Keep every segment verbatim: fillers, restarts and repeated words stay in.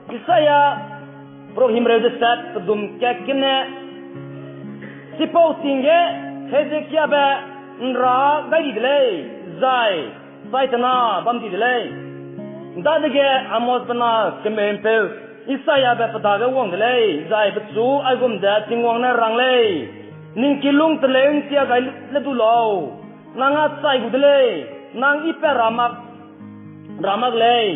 Isaia, prohimreu deset, pedum kat kene, chipau ting ge Hezekiabe ’nra gai di de lei, zai chaitena bam di de lei. Dadege Amosbe na kemeu'mpeu Isaiabe pe dage wang de lei, zai pechu aigum ze Tingwang ne rang lei: Ning kilung teleu ’ntia gai le du lau, nang â chai gu de lei, nang i pat ra mak, ra mak lei,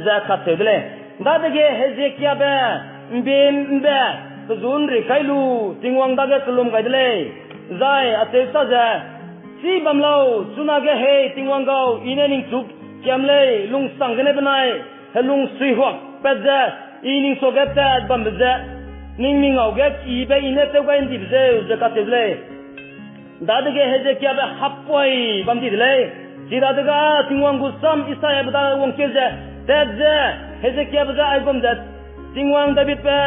ze kacheu de lei. Dadege Hezekiabe ’mbie ’mbe pe zu ’nri kai lu Tingwang dage kellum gai de lei, zai acheu sa ze, Chî bam lau, chunage hei Tingwang gau, I ne ningchu kiam lei, lungsang gene benai helung suihuak pat ze I ning suage tat bambe ze ning mi ngau ge kibe I ne tew gai ’ndibe zeu, ze kacheu de lei. Dadege Hezekiabe happuai bam di de lei. Chidadege Tingwang gu sam Isaiabe dage wangkeu ze, tat ze, Hezekiabe je aigum ze, Tingwang Davidbe,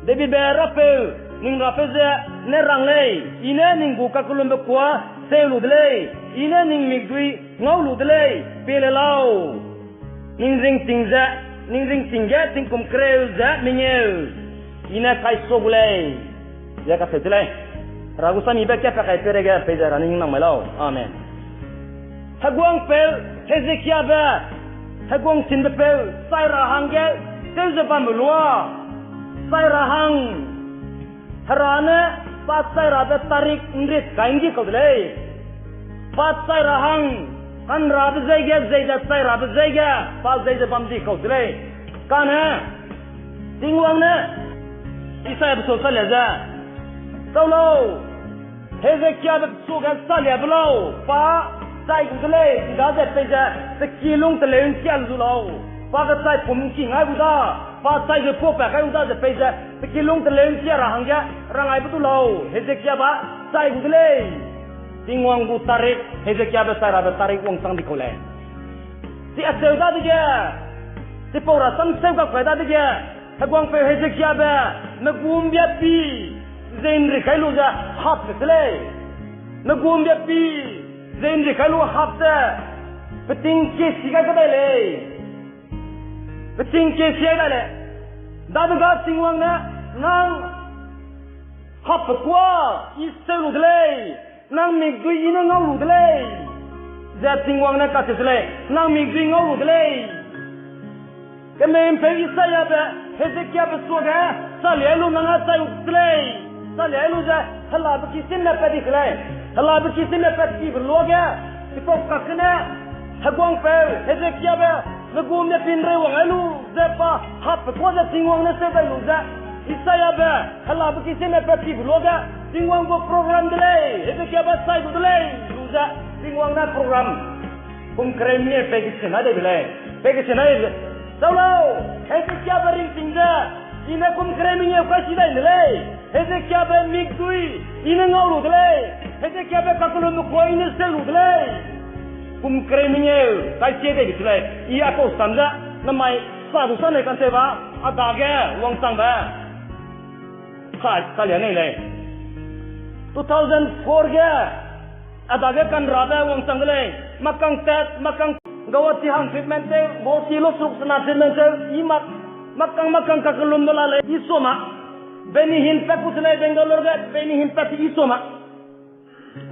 Davidbe Rapeu, ning Rapeu ze ne rang lei: I ne ning gu kakellumbe kuâ seu lu de lei, I ne ning mikdui ngau lu de lei, pie le lau, ning ringting ze, ning ringting ge tingkum kereu ze mengeu I ne kaisua gu lei, ze kacheu de lei. Hera gu samibe kapat kai peireige peize Hera ne hingnang mai lau. Amen. Heguangpeu Hezekiabe, heguang sinbepeu chai ra hangge tew ze bambe lua, chai ra hang, Hera ne pa chai rabe tarik ’nrit kai ’ndi kau de lei. Pa chai ra hang, ka'nrabe zeige, zei ze chai rabe zeige, pa zei ze bam di kau de lei. Kane Tingwang ne Isaiabe suage salia ze, Chau lau, Hezekiabe suage saliabe lau, pa chai gu de lei, chidaze peize pe kilung teleu ’ntia lu du lau, pa kechaipum ’ngking ai gu da, pa chai ze puapat kai gu da ze peize pe kilung teleu ’ntia ra hangge rang aibe du lau, Hezekiabe chai gu de lei. Tingwang gu tarik, Hezekiabe chai rabe tarik wangchang di kau lei. Chi acheu dadege, chipau rasam seu kak kai dadege, heguangpeu Hezekiabe, megumbia pi, zei ’nri kai lu ze hap te se lei. Megumbia pi, zei ’nri kai lu hap ze, peting kesi gai kedai lei. Peting kesi gai dai lei. Dadege Tingwang ne, nang hap pe kuâ I seu lu de lei, nang mikdui I ne ngau lu de lei, ze Tingwang ne kacheu de lei, nang mikdui ngau lu de lei. Kemeu'mpeu Isaiabe Hezekiabe suage salia lu nang â chai lu de lei, salia lu ze helabe ki sime pat di ke lei, helabe ki sime pat dibe luage, chipau kakgene heguangpeu Hezekiabe megumbia pi ’nreu wang ai lu ze pa hap pe kuâ ze Tingwang ne seu dai lu ze, Isaiabe helabe ki sime pat dibe luage, Tingwang gu program de lei, Hezekiabe chai gu de lei lu ze, Tingwang ne program kum kereu mengeu pei kesi nai dai de lei. Pei kesi nai ze, chau lau, Hezekiabe ringting ze, I ne kum kereu mengeu kai si dai de lei. Hezekiabe mikdui I ne ngau lu de lei. Hezekiabe kakellumbe kuâ I ne seu lu de lei. Kum kereu mengeu kai sie dai de se lei. I aipau sam ze, namai sa du sa nei kantewba, a dage wangchangbe sa, salia nei lei. Two thousand four ge, a dage kanrabe wangchang de lei. Makang tat, makang Guwahati hang treatment tew, Guwahati losuruk sena treatment tew, i mak, makang makang kakellumbe la lei, i sua ma. Benny Hinn pat ku se lei, Bangalore ge, Benny Hinn pat i sua ma.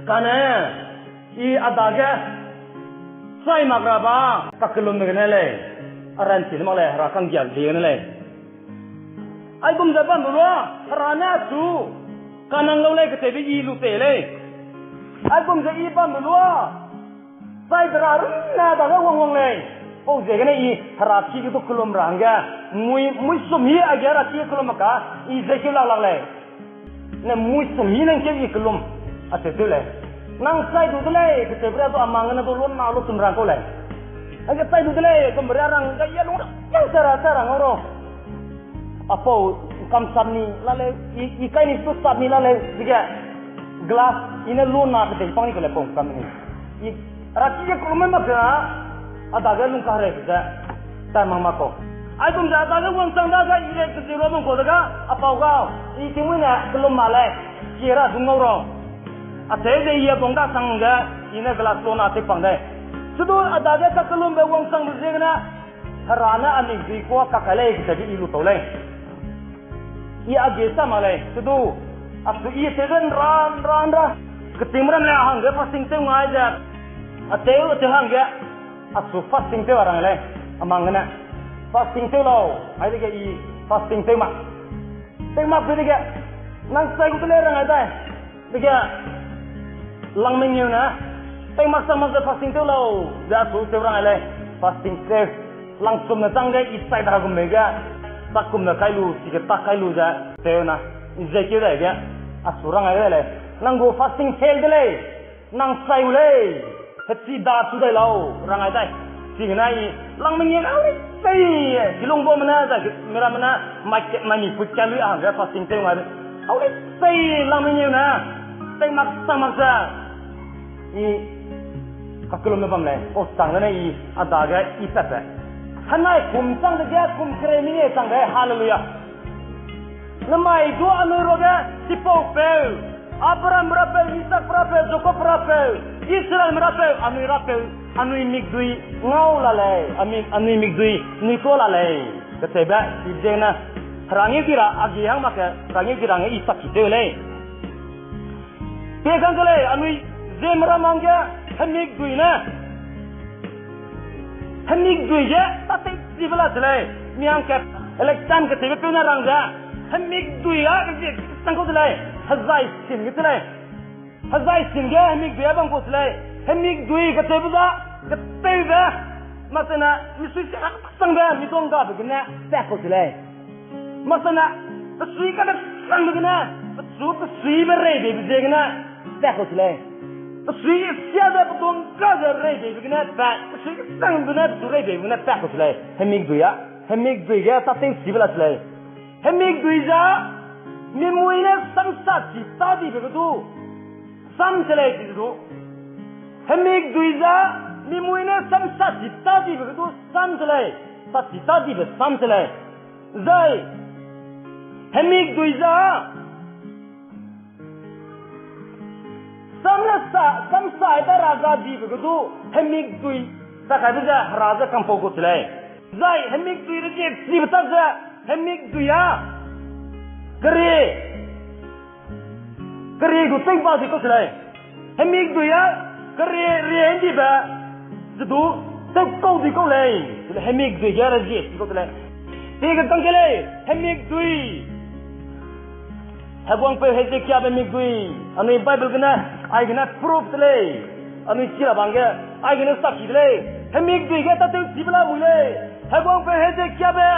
Kane, i a dage chai mak ra ba, kakellumbe gene lei, a ranchi de mak lei, Hera kanggiak ziegene lei. Aigum ze bambe lua, Hera ne achu kanang lau lei kacheube i lu tei lei. Aigum ze i bambe lua, chai de ra runne dage wang wang lei. Pau ziegene i Hera ki ge du kellum ra hangge, mui, mui sum hi aige Hera ki ge kellum mak ka, i ze keu lak lak lei. Ne mui sum hi nang keu i kellum, acheu tew lei. Nang chai du de lei kacheube ria du a mang gene du lun na lu sum rang kau lei. Aige chai du de lei, gumbe ria rang ge i a lung ra, yang chai ra, chai ra ngau ro. Apau kam sapni la leu, i, i kai ni su sapni la leu, dige glass i ne lu na kedei pang ni kau lei pau kam ni. I Hera ki ge kellum mak ze, a dage lung kaherei ze, tai mak mak kau. Aigum ze a dage wangchang dage i lei kezi rua bam kau dege, apau ga, i tingmui ne kellum ma lei, ki ra du ngau ro. Acheu ze i a bang dasang ge, i ne glass lu na tei pang dei. Sedu a dage kakellumbe wangchangbe ziegene, Hera ne a mikdui kuâ kakai lei kacheube i lu tau lei. I a ge sa mak lei, sedu, achu i tewbe nra, nra, nra. Keting ram lei a hangge fasting tew ngai ze. A tew, a tew hangge. Achu fasting tew a rang lei. A mang gene. Fasting tew lau. Ai dege i fasting tew mak. Tew mak pe dege. Nang chai gu te lei rang ai dai. Dege, lang mengeu ne, tei mak chang mak ze fasting tew lau, ze achu tew rang ai lei, fasting tew, langchum ne chang ge i chai da gum mei ge, tak kum ne kai lu, chige tak kai lu ze, tew na, i ze keu dai ge, achu rang ai lei, nang gu fasting fail de lei, nang chai u lei, hechi da chu dai lau, rang ai dai. Chigene i, lang mengeu ne, sei, kilung bau mene, zai, mira mene, mai ke, mai mi put ka lui a hangge fasting tew ngai de. Au lei, sei, lang mengeu ne, tei mak chang mak ze, i, kakelum ne bam lei, o chang ne i, a dage i pat pe. Henai kum chang dege, kum kereu mengeu chang de, hallelujah. Namai du anui ruage, chipaupeu, Abraham rapeu, Isaak rapeu, Jakob rapeu, Israelme rapeu, anui rapeu, anui mikdui ngau la lei, anui, anui mikdui nui tuâ la lei. Kacheube, i ziegene, herangeu di ra, a gi hang mak ge, herangeu di ra nge i sakhi tew lei. Pe kang ke lei, anui ziemme ram hangge, hemikdui ne. Hemikdui ge, tatew chibe la se lei. Mi hangkat, election kacheube peu ne rang ze. Hemikdui a, kazie chang kau se lei. Hezai sin ge se lei. Hezai sin ge, hemikdui a bam kau se lei. Hemikdui kacheube da, katewbe. Mak sene, misui se changbe, mi dong gabe gene, tat kau se lei. Mak sene, pesui kane changbe gene, pechu pesuibe reibeibe ziegene, tat kau se lei. Pesui siabe pedong ga ze reibeibe gene, pa, pesui kechangbe gene, pechu reibeibe gene, tat kau se lei. Hemikdui a, hemikdui ge tatew chibe la se lei. Hemikdui ze, mi mui ne samsa chi tâ dibe ge du, sam se lei chi du. Hemikdui ze, mi mui ne samsa chi tâ dibe ge du, sam se lei. Sa chi tâ dibe sam se lei. Zai, hemikdui ze, sam ne sa, samsa ai da ra ga dibe ge du, hemikdui, sa kaibe ze hera ze kampau gu se lei. Zai, hemikdui rezie chibe tak ze, hemikdui a, kerie, kerie gu tei ba di kau se lei. Hemikdui a, kerie, rie ndibe, ze du, tewkau di kau lei. Hemikdui ge rezie chi kau se lei. Pe ge kang ke lei, hemikdui. Heguangpeu Hezekiabe mikdui, anui Bible gene, aigene proof de lei. Anui chi ra bangge, aigene sakhi de lei. Hemikdui ge tatew chibe la mui lei. Heguangpeu Hezekiabe,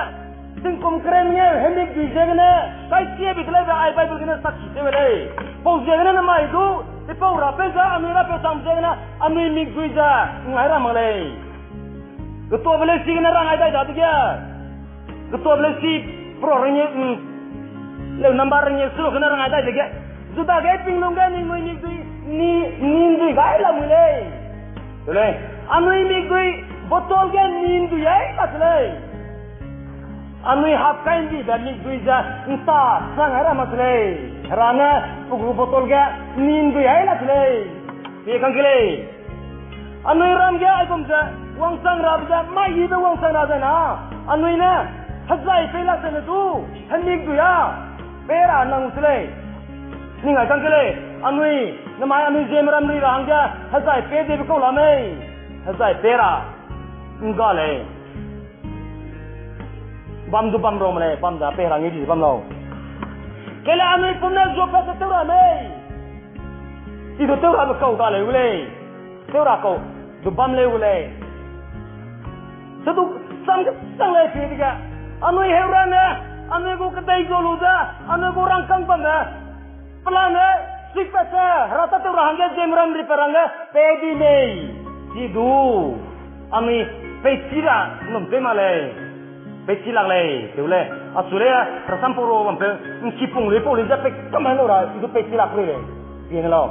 tingkum kereu mengeu, hemikdui ziegene, kaichiabe de leibe ai Bible gene sakhi tew lei. Pau ziegene namai du, chipau rapeu ze, anui rapeu chang ziegene, anui mikdui ze, ngai ra mak lei. Getuabe leusi gene rang ai dai dadege. Getuabe leusi pro rengeu, mm, leu number rengeu selu gene rang ai dai dege. Judage tinglung ge ningnui mikdui, ni, ni ndui gai la mui lei. Te lei, anui mikdui, bottle ge ni ndui ai la se lei. Anui hap kai ndibe mikdui ze, nta sang ai ra mak se lei. Hera ne, pe gu bottle ge, ni ndui ai la se lei. Pe kang ke lei. Anui ram ge aigum ze, wangchang rabe ze, mai yibe wangchang ra ze na. Anui ne, hezai pei lak ze ne du, hemikdui a, pei ra nang se lei. Ning ai kang ke lei, anui, namai anui ziemme ram ri ra hangge, hezai pei dibe kau la mei. Hezai pei ra, ngga lei. Bam du bam rom lei, bam da pei ra ngi di bam lau. Kele anui pum ne zuapat ze tew ra mei. Chi du tew rabe kau ga leu gu lei. Tew ra kau, du bam leu gu lei. Sedu sam kesang lei chi dege. Anui heu ra ne, anui gu kedei zua lu ze, anui gu rangkâng bam ne. Pelane, suipat ze, hera tâtew ra hangge, ziemme ram ri pe rangge, pei di mei. Chi du, anui peichi ra, num tew mak lei. Peichi lak lei, tew lei. Achu lei, rasam pau ro bam peu, nki pung lui pau lui ze pei kam lau ra, i du peichi lak rei lei. Pie ne lau.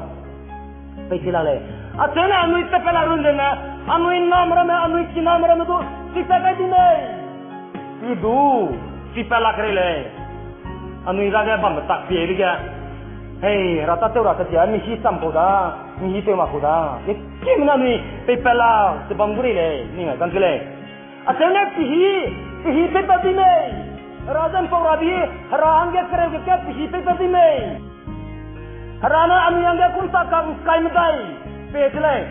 Peichi lak lei. Acheu ne anui tepat lak run zene, anui name ramme, anui kiname ramme du, suipat kai di mei. I du, suipat lak rei lei. Anui dage bambe tak pie dege. Hei, hera tâtew ra kedia, mi hî cham kau da, mi hî tew mak kau da. Ye kime ne anui peipat la, ze bam gu rei lei, ning ai kang ke lei. Acheu ne pehî, pehî pei pat di mei. Hera ze ’mpau rabi, Hera hangge kereu ge kat pehî pei pat di mei. Hera ne anui hangge kunta kak ’ngkai medai pei de lei.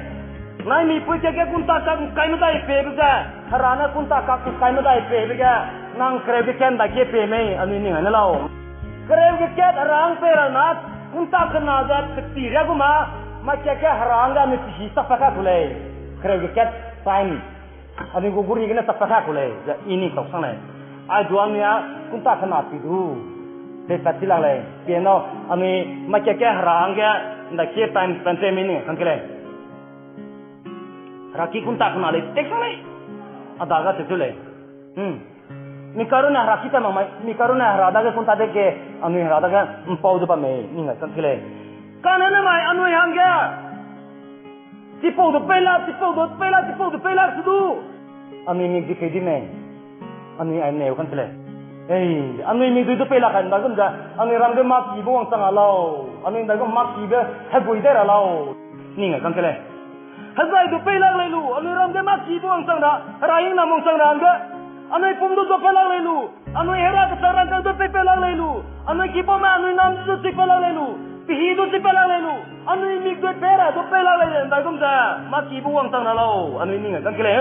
Nai mipui kat ge kunta kak ’ngkai medai peibe ze, Hera ne kunta kak ’ngkai medai peibe ge, nang kereu ge kat ’ndaikie pei mei, anui ning ai ne lau. Kereu ge kat Hera hang pei ra na, kunta kena ze peti ria gu ma, ma kat ge Hera hangge anui pehî chap pa ka ku lei. Kereu ge kat time. Anui gu guri gene chap pa ka ku lei, ze i ning tau sang lei. Aidu anui a kunta kena pi du. Pei pat ti lak lei. Pie nau, anui ma kat ge Hera hangge, ’ndaikie time spend tew mei ning kang ke lei. Hera ki kunta kena lei, tek sang lei. A dage tewchu lei. Hmm. Mi karune Hera ki ta mak mai, mi karune Hera dage kunta de ke, anui Hera dage ’mpau de bam mei, ning ai kang ke lei. Kane ne mai anui hangge. Chipau du pei lak, chipau du pei lak, chipau du pei lak se du. Anui mikdui pei di mei. Anui ai neu kang ke lei. Ei, anui mikdui du pei lak kai ’ndaigum ze, anui ram ge mâ kibe wangchang ra lau. Anui ’ndaigum mâ kibe hegui dai ra lau. Ning ai kang ke lei. Hezai du pei lak lei lu, anui ram ge mâ kibe wangchang ra, Hera hingnam wangchang ra hangge. Anui pum du du pei lak lei lu, anui Hera kechang rangkâng du pei pei lak lei lu, anui kibaume anui nam du chi pei lak lei lu, pehî du chi pei lak lei lu, anui mikdui pei ra du pei lak lei le, ’ndaigum ze, mâ kibe wangchang ra lau, anui ning ai kang ke lei.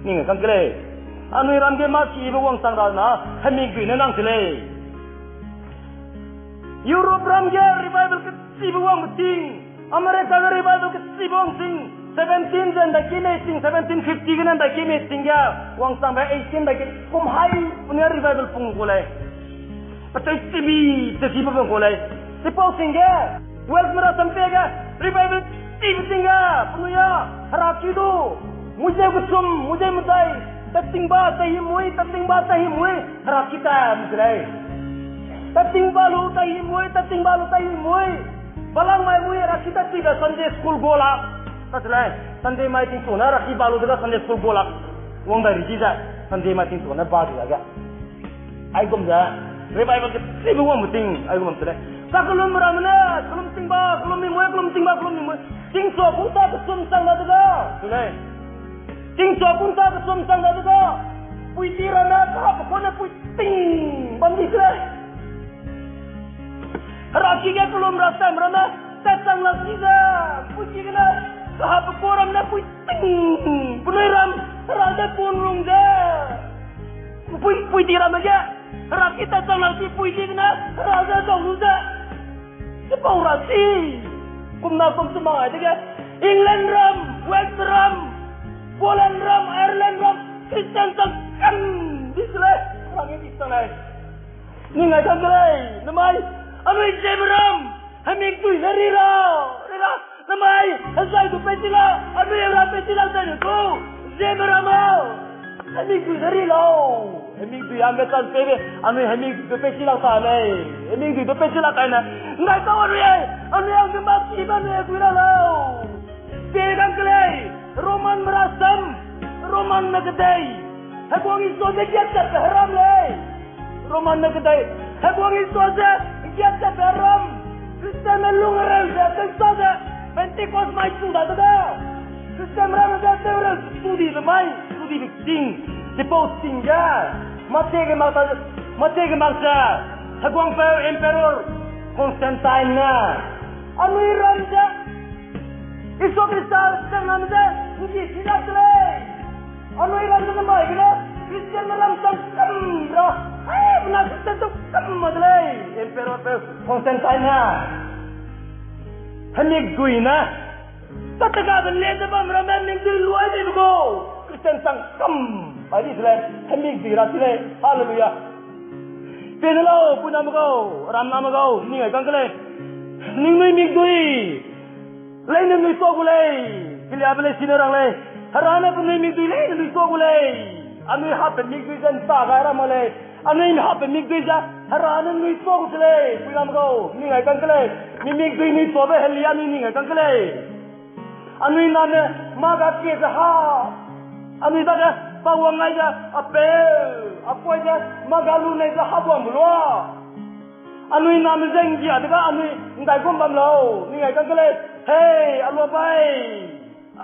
Ning ai kang ke lei. Anui ram ge mâ kibe wangchang ra na, hemikdui ne nang se lei. Europe ram ge revival kechibe wangbe ting, America ge revival kechibe wang ting, seventeen ze ’ndaiki mei ting, seventeen fifty gene ’ndaiki mei ting ge, wangchangbe eighteen ’ndaiki kum hai pene revival pung gu lei. Petei chibi, techibe pung gu lei. Chipau ting ge, Wales mera sampe ge, revival chibe ting ge, penui a, Hera ki du, muizeu kechum, muizeu medai, tatingba, tahimui, tatingba, tahimui, Hera ki ta mu se lei. Tatingba lu, tahimui, tatingba lu, tahimui. Balang mai mui, Hera ki ta chibe Sunday school go lak. Ka se lei, Sunday mai tingchu ne Hera ki ba lu dege Sunday school go lak. Wang dai ri di ze, Sunday mai tingchu ne ba di dage. Aigum ze, revival kechibe wangbe ting, aigum se lei. Kakellumbe ramme ne, kellum tingba, kellum mimui, kellum tingba, kellum mimui. Tingchua kunta kechum chang dadege, se lei. Tingchua kunta kechum chang dadege, puiti ramme, kahape kane puiting bam di se lei. Hera ki ge kellum ra sam ramme, tatchang lak di ze, puiti gene, kahape ka ramme puiting, penui ram, Hera de kun rung ze. Pui, puiti ramme ge, Hera ki tatchang lak di puiti gene, Hera ze dau lu ze. Chipau ra chi. Kum na kum chu ma ai dege, England ram, Wales ram, Poland ram, Ireland ram, Christian chang kam di se lei. Hera ge di chang lei. Ning ai chang de lei, namai, anui Zeme ram, hemikdui ne ri ra, ri ra, namai, hezai du pei chi la, anui ra pei chi la zai du, Zeme ram a, hemikdui ne ri lau, hemikdui hangge chang pebe, anui hemikdui du pei chi la ta lei, hemikdui du pei chi la kai ne, ngai kau anui, anui hangge mâ kibe anui gui ra lau. Pie kang ke lei, Roman mera sam, Roman me kedei, heguang isua ze giat tatbe heram lei. Roman me kedei, heguang isua ze giat tatbe heram. Christian me lung hereu ze, tewsa ze, Pentecost mai chu dadege, Christian me ramme ze tew hereu chu dibe mai, chu dibe ting, chipau ting ge, mâ tie ge mak ta, mâ tie ge mak ze, heguangpeu Emperor Constantine ne, anui ram ze, Jisu Khrista chang name ze, ’nggi chi lak de lei. Anui ram ze mai gene, Christian me ram chang kam ra, hai, bena Christian chang kam ma de lei. Emperor pe Constantine ne, hemikdui ne, tatega de le ze bam ramme mikdui luai dibe gu, Christian chang kam, pai di se lei, hemikdui ra chi lei. Hallelujah. Pie ne lau, puiname gau, ramname gau, ning ai kang ke lei. Ningnui mikdui leine nui tuâ gu lei, keliabe lei sine rang lei. Hera ne penui mikdui leine nui tuâ gu lei. Anui hape mikdui ze ’nta gai ra mak lei. Anui hape mikdui ze Hera ne nui tuâ gu se lei, puiname gau, ning ai kang ke lei. Mi mikdui nui tuâbe heli anui ning ai kang ke lei. Anui name mâ ga kie ze ha. Anui dage pa wang ngai ze, a peu, a poi ze, mâ ga lu nei ze ha buangbe lua. Anui name ze ’nggia dege anui ’ndaigum bam lau, ning ai kang ke lei. Hei, a lua bai,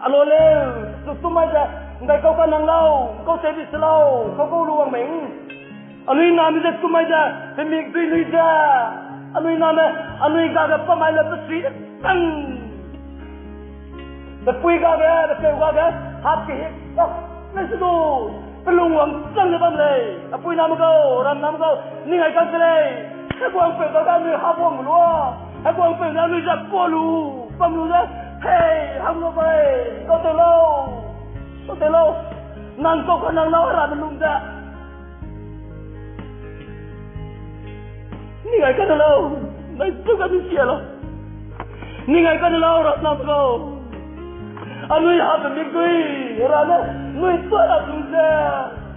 a lua leu, chu chu mai ze, ’Ndaikau ka nang lau, ’ngkau tew di se lau, kau kau lu wang mei. Anui name ze tumai ze, pemik dui nui ze. Anui name, anui gage pamai le pesui de tang. Pepui gage, pepeu gage, hap kehik, oh, ne se du, pelung wangchang ne bam lei. Apui name gau, ram name gau, ning ai kang se lei. Heguangpeu dage anui hap wang lu. Heguangpeu ne anui ze pa lu, bam lu ze, hei, hang lu bai, kau tew lau, kau tew lau. Nang kau ka nang lau, Hera ne lung ze. Ning ai kane lau, nai chu ga mi sia lau. Ning ai kane lau, ram name gau. Anui hap pemik dui, Hera ne, nui tuâ ra du ze.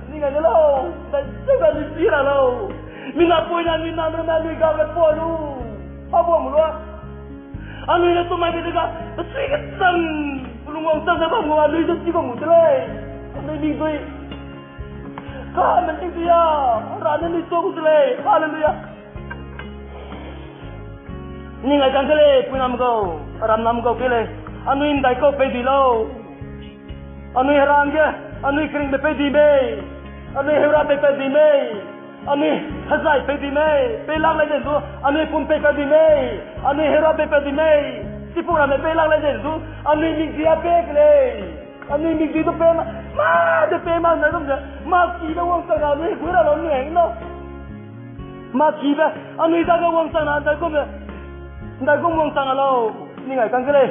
Ning ai ne lau, nai chu ga mi sia ra lau. Minapui ne, miname ne, anui gage pa lu. Hap wang lu. Anui ne tumai be de ga, pesui kechang, pelung wangchang ne bam gu, anui ze chi bam gu de lei. Anui mik dui. Kahame ning dui a, Hera ne nui tuâ gu de lei. Hallelujah. Ning ai kang ke lei, puiname gau, ramname gau ke lei. Anui ’ndaikau pei di lau. Anui Hera hangge, anui keringbe pei di mei. Anui heurâ pei pei di mei. Anui hezai pei di mei. Pei lak lei ze du, anui pum pei pei di mei. Anui heurâ pei pei di mei. Chipau ramme pei lak lei ze du, anui mikdui a pei ke lei. Anui mikdui du pei ma, mâ de pei ma, ’ndaigum ze, mâ kibe wangchang ra anui hegui ra lau, anui heng lau. Mâ kibe, anui dage wangchang ra, ’ndaigum ze, ’ndaigum wangchang ra lau. Ning ai kang ke lei.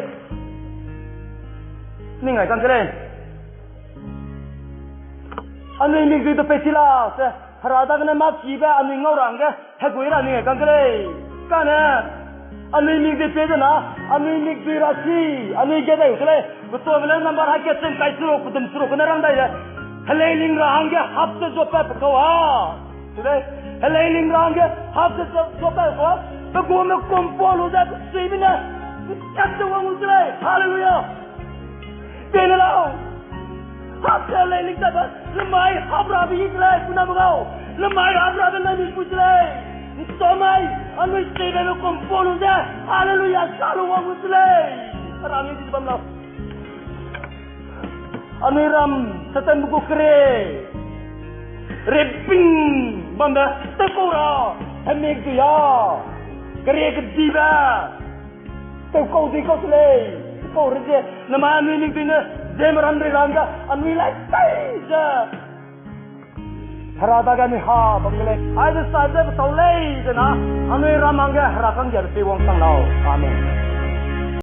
Ning ai kang ke lei. Anui mikdui du pei chi la ze, Hera dagene mâ kibe anui ngau ra hangge hegui ra ning ai kang ke lei. Kane, anui mikdui pei ze na, anui mikdui ra si, anui ge deu ke lei. Petuame le number hai ke cheng kai seruk, pedum seruk gene rang dai ze. Heleiling ra hangge hap ze zuapat pe kau a. Helei, heleiling ra hangge hap ze zuapat kau a. Pe gume kum pa lu ze pesuibe ne, kat ze wang lu ke lei. Hallelujah. Pei ne lau. Hap ze leiling tatbe, lemai hap rabe yi ke lei, puiname gau. Lemai hap rabe nai mi pui ke lei. ’Ntamai, anui teibe kum pa lu ze, hallelujah, sa lu wang lu ke lei. Rang yi di bam lau. Anui ram, Satanbe gu kerie, reping bambe, tewkau ra, hemikdui a, kerie kedibe, tewkau di kau se lei, tewkau re ze, namai anui mikdui ne, Zeme ram ri ra hangge, anui lai kai ze, Hera dage anui ha bam ke lei, aize sa ze petau lei ze na, anui ram hangge Hera kanggiabe pei wangchang lau. Amen.